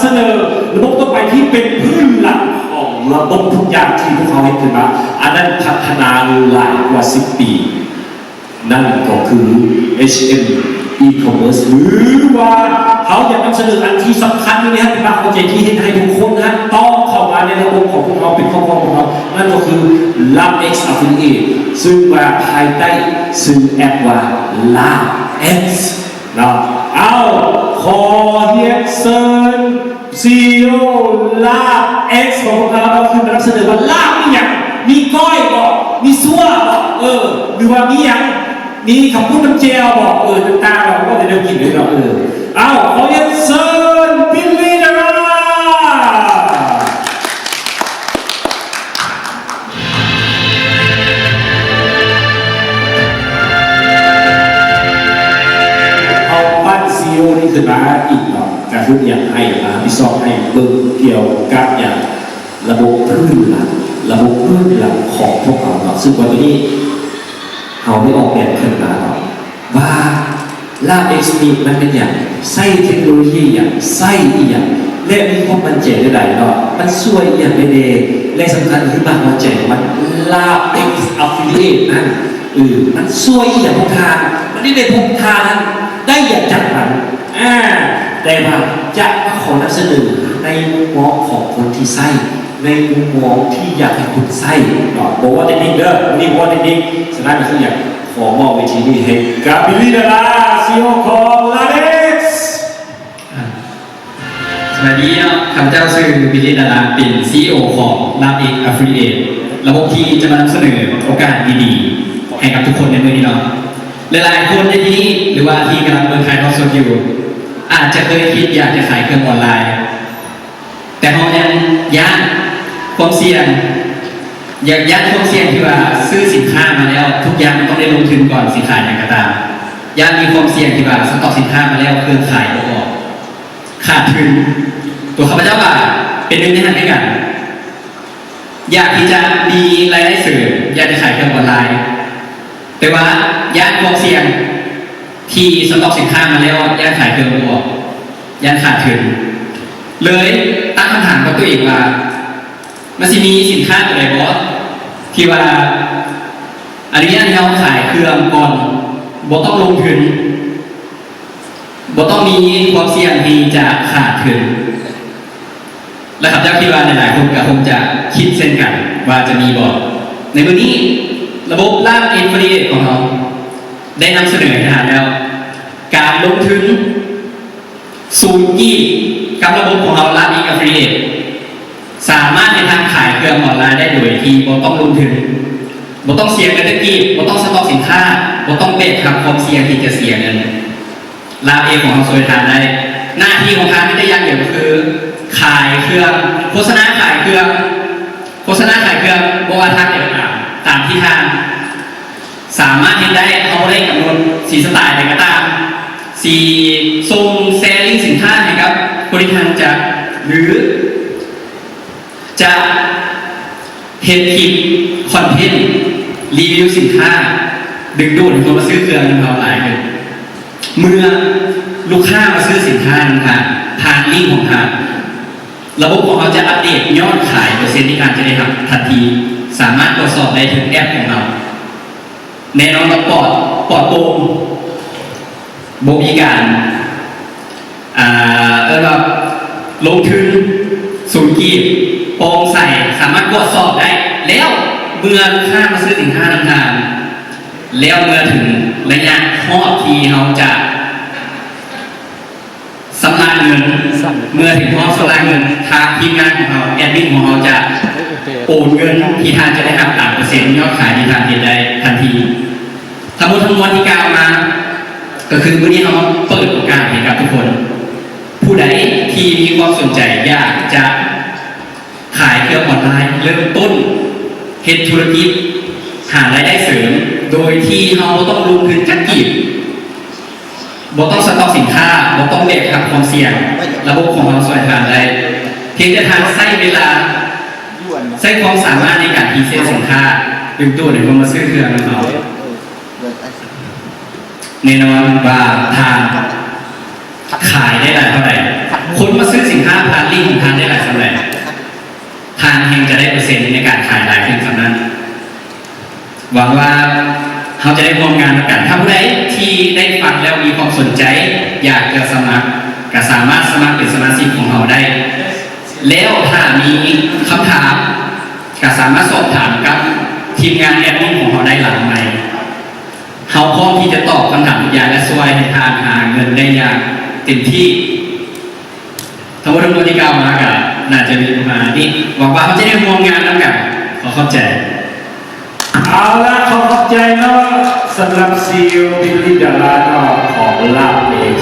ສະເໜີລະບົບຕໍ່ໄປທີ່ເປັນພື້ນຫຼັກຂອງລະບົບທຸກຢ່າງທີ່ພວກເຮົາເຮັດຂຶ້ນມາ, ອັນນັ້ນພັດທະນາຫຼາຍກວ່າສິບປີ, ນັ້ນກໍຄື ເອດເອັມ ອີຄອມເມີສ ຫຼືວ່າເຮົາຢາກນຳສະເໜີອັນທີ່ສຳຄັນຢູ່ໃນຫັ້ນ ທີ່ພວກເຮົາເຂົ້າໃຈ ທີ່ເຮັດໃຫ້ທຸກຄົນຫັ້ນຕ້ອງເຂົ້າມາໃນລະບົບຂອງພວກເຮົາ ເປັນຄອບຄົວຂອງເຮົາ, ນັ້ນກໍຄື LABX Affiliate ຊຶ່ງວ່າພາຍໃຕ້ຊື່ແອັບວ່າ LABX ເນາະ. ເອົາ ຂໍຮຽນເຊີນ ຊີອີໂອ LABX ຂອງພວກເຮົາເນາະ ຂຶ້ນມານຳສະເໜີວ່າ ລາບ ມີຫຍັງ? ມີກ້ອຍບໍ່? ມີຊົ່ວບໍ່? ເອີ ຫຼືວ່າມີຫຍັງ? ມີເຂົ້າປຸ້ນນ້ຳແຈ່ວບໍ່? ເອີ ຕ່າງໆ ເນາະ ເວົ້າແຕ່ແນວກິນເລີຍເນາະ. ເອີ ເອົາ ຂໍຮຽນເຊີນ ບິລລີ ດາລາ. ເຮົາປັ້ນຊີອີໂອນີ້ຂຶ້ນມາອີກເນາະ ກະຄືຢາກໃຫ້ມາຮັບຜິດຊອບ ໃຫ້ເບິ່ງກ່ຽວກັບຫຍັງ ລະບົບພື້ນຫຼັກ ລະບົບພື້ນຫຼັກຂອງພວກເຮົາເນາະ, ຊຶ່ງວ່າໂຕນີ້ເຮົາໄດ້ອອກແບບຂຶ້ນມາເນາະ ວ່າ LABX ນີ້ມັນເປັນຫຍັງ? ໃຊ້ເທັກໂນໂລຢີຫຍັງ? ໃຊ້ອີ່ຫຍັງ? ແລະ ມີຄວາມໝັ້ນໃຈແນວໃດເນາະ? ມັນຊ່ວຍອີ່ຫຍັງແດ່? ແລະ ສຳຄັນຄືມາກຫົວໃຈຂອງມັນ LABX Affiliate ນັ້ນ ເອີ ມັນຊ່ວຍອີ່ຫຍັງພວກທ່ານ? ມັນເຮັດໃຫ້ພວກທ່ານນັ້ນໄດ້ຫຍັງຈາກມັນ? ອາ ແຕ່ວ່າຈະມາຂໍນຳສະເໜີໃນມຸມມອງຂອງຄົນທີ່ໃຊ້ ໃນມຸມມອງທີ່ຢາກໃຫ້ຄຸນໃຊ້ເນາະ, ບໍ່ເວົ້າເຕັກນິກເດີ ມື້ນີ້ບໍ່ເວົ້າເຕັກນິກ. ສະນັ້ນ ຄືຢາກຂໍມອບເວທີນີ້ໃຫ້ກັບ ບິລລີ ດາລາ ຊີອີໂອ ຂອງ LABX. ສະບາຍດີເນາະ, ຂ້າພະເຈົ້າຊື່ ບິລລີ ດາລາ ເປັນ ຊີອີໂອ ຂອງ LABX Affiliate ລະບົບທີ່ຈະມານຳສະເໜີໂອກາດດີໆໃຫ້ກັບທຸກຄົນໃນມື້ນີ້ເນາະ. ຫຼາຍໆຄົນໃນທີ່ນີ້ ຫຼືວ່າທີ່ກຳລັງເບິ່ງຖ່າຍທອດສົດຢູ່ ອາດຈະເຄີຍຄິດຢາກຈະຂາຍເຄື່ອງອອນລາຍ ແຕ່ເຮົາຍັງຢ້ານຄວາມສ່ຽງ, ຢາກຢ້ານຄວາມສ່ຽງທີ່ວ່າຊື້ສິນຄ້າມາແລ້ວ ທຸກຢ່າງມັນຕ້ອງໄດ້ລົງທຶນກ່ອນຊິຂາຍຫຍັງກໍຕາມ, ຢ້ານມີຄວາມສ່ຽງທີ່ວ່າສະຕັອກສິນຄ້າມາແລ້ວ ເຄື່ອງຂາຍບໍ່ອອກ ຂາດທຶນ. ຕົວຂ້າພະເຈົ້າກໍເປັນໜຶ່ງໃນນັ້ນຄືກັນ, ຢາກທີ່ຈະມີລາຍໄດ້ເສີມ, ຢາກຈະຂາຍເຄື່ອງອອນລາຍ, ແຕ່ວ່າຢ້ານຄວາມສ່ຽງທີ່ສະຕັອກສິນຄ້າມາແລ້ວ ຢ້ານຂາຍເຄື່ອງບໍ່ອອກ, ຢ້ານຂາດທຶນ, ເລີຍຕັ້ງຄຳຖາມກັບຕົວເອງວ່າ ມັນຊິມີສິນຄ້າຕົວໃດບໍ່ ທີ່ວ່າອະນຸຍາດໃຫ້ເຮົາຂາຍເຄື່ອງກ່ອນ ບໍ່ຕ້ອງລົງທຶນ, ບໍ່ຕ້ອງມີຄວາມສ່ຽງທີ່ຈະຂາດທຶນ? ແລະ ຂ້າພະເຈົ້າຄິດວ່າຫຼາຍໆຄົນກໍຄົງຈະຄິດເຊັ່ນກັນວ່າຈະມີບໍ່. ໃນມື້ນີ້ລະບົບ LABX Affiliate ຂອງເຮົາໄດ້ນຳສະເໜີໃຫ້ທ່ານແລ້ວ ການລົງທຶນສູນກີບກັບລະບົບຂອງເຮົາ LABX Affiliate ສາມາດເຮັດໃຫ້ທ່ານຂາຍເຄື່ອງອອນລາຍໄດ້ໂດຍທີ່ບໍ່ຕ້ອງລົງທຶນ, ບໍ່ຕ້ອງເສຍເງິນຕະກີບ, ບໍ່ຕ້ອງສະຕັອກສິນຄ້າ, ບໍ່ຕ້ອງແບກຮັບຄວາມສ່ຽງທີ່ຈະເສຍເງິນ. ລາວເອງຂອງເຮົາຊ່ວຍທ່ານໄດ້. ໜ້າທີ່ຂອງທ່ານມີແຕ່ຢ່າງດຽວຄືຂາຍເຄື່ອງ, ໂຄສະນາຂາຍເຄື່ອງ, ໂຄສະນາຂາຍເຄື່ອງ, ບໍ່ວ່າທາງໃດກໍຕາມ, ຕາມທີ່ທ່ານສາມາດເຮັດໄດ້. ເຮົາບໍ່ໄດ້ກຳນົດຊິສະໄຕໃດກໍຕາມ, ຊິສົ່ງແຊລິ້ງສິນຄ້າໃຫ້ກັບບໍລິຫານຈັກ ຫຼື ຈະເຮັດຄລິບຄອນເທັນຣີວິວສິນຄ້າ ດຶງດູດໃຫ້ຄົນມາຊື້ເຄື່ອງນຳເຮົາຫຼາຍຂຶ້ນ. ເມື່ອລູກຄ້າມາຊື້ສິນຄ້ານຳທ່ານ ຜ່ານລິ້ງຂອງທ່ານ, ລະບົບຂອງເຮົາຈະອັບເດດຍອດຂາຍເປີເຊັນທີ່ທ່ານຈະໄດ້ຮັບທັນທີ, ສາມາດກວດສອບໄດ້ເທິງແອັບຂອງເຮົາ. ແນ່ນອນວ່າປອດ, ປອດໂປ່ງ, ບໍ່ມີການ, ອ່າ, ເອີ້ນວ່າລົງທຶນສູນກີບ, ໂປ່ງໃສ, ສາມາດກວດສອບໄດ້. ແລ້ວເມື່ອລູກຄ້າມາຊື້ສິນຄ້ານຳທ່ານ, ແລ້ວເມື່ອເຖິງໄລຍະຮອບທີ່ເຮົາຈະ ຊຳລະເງິນ, ເມື່ອເຖິງຮອບຊຳລະເງິນ, ທາງທີມງານຂອງເຮົາ, ແອດມິນຂອງເຮົາຈະໂອນເງິນທີ່ທ່ານຈະໄດ້ຮັບຕາມເປີເຊັນຍອດຂາຍທີ່ທ່ານເຮັດໄດ້ທັນທີ. ທັງໝົດທັງມວນທີ່ກ່າວມາ ກໍຄືມື້ນີ້ເຮົາມາເປີດໂອກາດໃຫ້ກັບທຸກຄົນ, ຜູ້ໃດທີ່ມີຄວາມສົນໃຈຢາກຈະ ຂາຍເຄື່ອງອອນລາຍ, ເລີ່ມຕົ້ນເຮັດທຸລະກິດ, ຫາລາຍໄດ້ເສີມ ໂດຍທີ່ເຮົາບໍ່ຕ້ອງລົງທຶນຈັກກີບ, ບໍ່ຕ້ອງສະຕັອກສິນຄ້າ, ບໍ່ຕ້ອງແບກຮັບຄວາມສ່ຽງ. ລະບົບຂອງເຮົາຊ່ວຍທ່ານໄດ້. ພຽງແຕ່ທ່ານໃຊ້ເວລາ, ໃຊ້ຄວາມສາມາດໃນການພຣີເຊັນສິນຄ້າ, ດຶງດູດໃຫ້ຄົນມາຊື້ເຄື່ອງນຳເຮົາ. ແນ່ນອນວ່າທ່ານຂາຍໄດ້ຫຼາຍເທົ່າໃດ, ຄ ຄົນມາຊື້ສິນຄ້າຜ່ານລິ້ງຂອງທ່ານໄດ້ຫຼາຍສ່ຳໃດ, ທ່ານແຮ່ງຈະໄດ້ເປີເຊັນໃນການຂາຍຫຼາຍຂຶ້ນສ່ຳນັ້ນ. ຫວັງວ່າເຮົາຈະໄດ້ຮ່ວມງານນຳກັນ. ຖ້າຜູ້ໃດທີ່ໄດ້ຟັງແລ້ວມີຄວາມສົນໃຈ ຢາກຈະສະໝັກ ກໍສາມາດສະໝັກເປັນສະມາຊິກຂອງເຮົາໄດ້. ແລ້ວຖ້າມີຄຳຖາມ ກໍສາມາດສອບຖາມກັບທີມງານແອດມິນຂອງເຮົາໄດ້ຫຼັງໄມ. ເຮົາພ້ອມທີ່ຈະຕອບຄຳຖາມທຸກຢ່າງ ແລະ ຊ່ວຍໃຫ້ທ່ານຫາເງິນໄດ້ຢ່າງເຕັມທີ່. ທັງໝົດທັງມວນທີ່ກ່າວມາກໍໜ້າຈະມີປະມານນີ້. ຫວັງວ່າເຮົາຈະໄດ້ຮ່ວມງານນຳກັນ. ຂໍຂອບໃຈ. ເອົາລະ ຂໍຂອບໃຈເນາະ ສຳລັບຊີອີໂອ ບິລລີ ດາລາເນາະ ຂອງ Love Mix